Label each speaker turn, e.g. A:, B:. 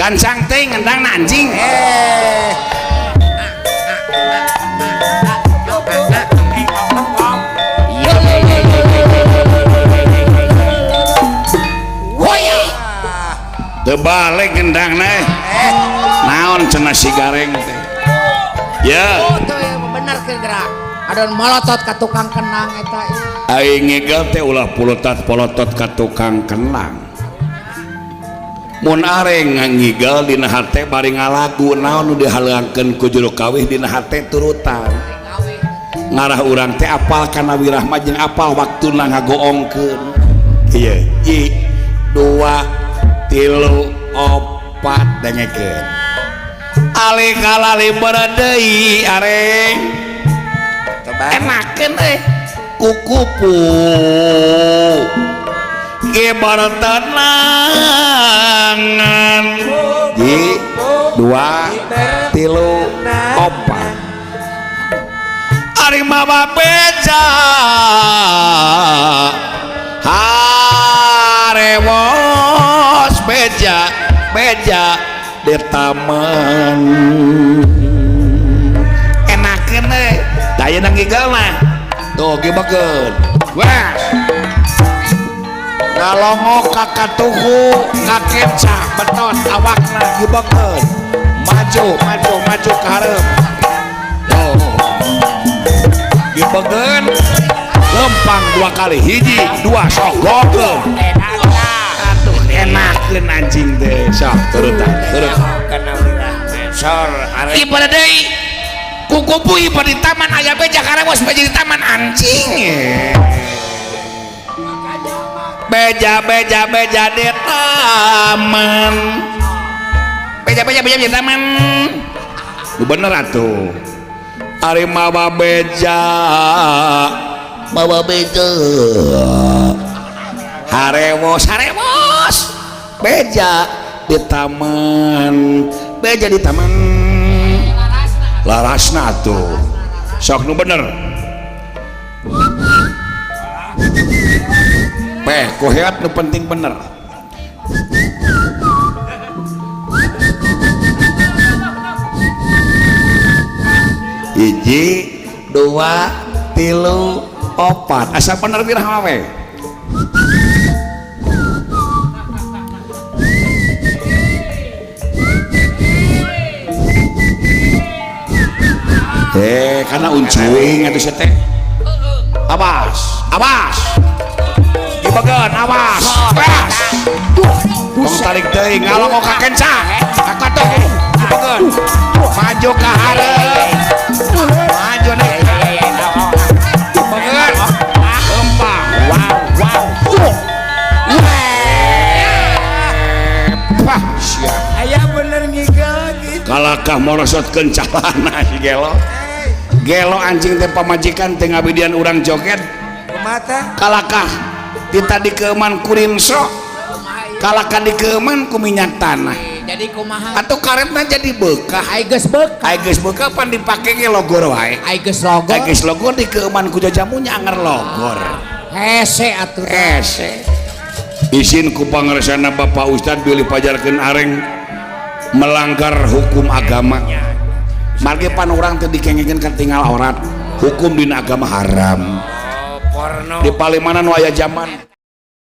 A: Gancang teh ngendang anjing. Tebalik ngendang neh. Naon cenah si gareng teh. Ya.
B: Oh, tuh bener gerak. Adon molotot ka tukang kenang eta.
A: Aing ngigel teh ulah polotot-polotot ka tukang kenang. Mun areng ngigel dina hate bari ngalagu naon nu dihalangkeun ku juru kawih dina hate turutan. Ngarah urang teh apal kana wirahma jeung apal waktuna ngagoongkeun. Ieu, 1 2 3 4 dengekeun. Ali kalali deui areng. Enakeun euy. Kukupu. Gebar tenangan. 1 2 3 4. Ari mawa beja. Harewos beja beja di taman. Enakeun euy. Da ayeuna ngigel mah. Tuh gibekeun. Wah. Ngalongok ka katuhu ka kenca beton awakna gibekeun. Maju maju maju ka hareup. Tuh. Gibekeun. Lempang 2 kali, 1 2 sok gokeun. Aduh enakeun anjing teh. Sok turutan turut.
C: Sor arek
A: Ibadah deui. Kukupu ibadah di taman aya beja karewos beja di taman anjing. Beja beja beja di taman. Beja beja beja di taman. Nu bener atuh. Ari mawa beja. Mawa beja. Harewos harewos. Beja di taman. Beja di taman. Larasna tuh. Sok nu bener. Peh koheat nu penting bener. 1 2 3 4. Asa bener wirah we. Karena uncuing atuh sia teh. Awas, awas. Gibegeun, awas. Awas. Tong tarik teuing ngalongok ka kenca. Ka katuh. Gibegeun. Maju ka hareup. Maju nih. Gibegeun. Lempang.
C: Wow wow.
A: Wah, sia.
C: Aya bener ngigel gitu.
A: Kalakah morosotkeun calana si gelo. Gelo anjing teh pamajikan teh ngabidian urang joget.
C: Kumaha?
A: Kalakah ti tadi keuman kurinso. Kalakah dikeuman ku minyak tanah.
B: Jadi kumaha?
A: Atuh karetna jadi beukah.
B: Ai geus beukah.
A: Ai geus beukah pan dipake ge logor wae.
B: Ai geus logor.
A: Ai geus logor dikeuman ku jajamunya anger logor.
B: Hese atuh.
A: Hese. Izin ku pangersana Bapak Ustad bilih pajarkeun areng melanggar hukum agama. Margi pan urang teh dikengengkeun katingal aurat. Hukum dina agama haram.
C: Oh, porno.
A: Di Palimanan nu aya zaman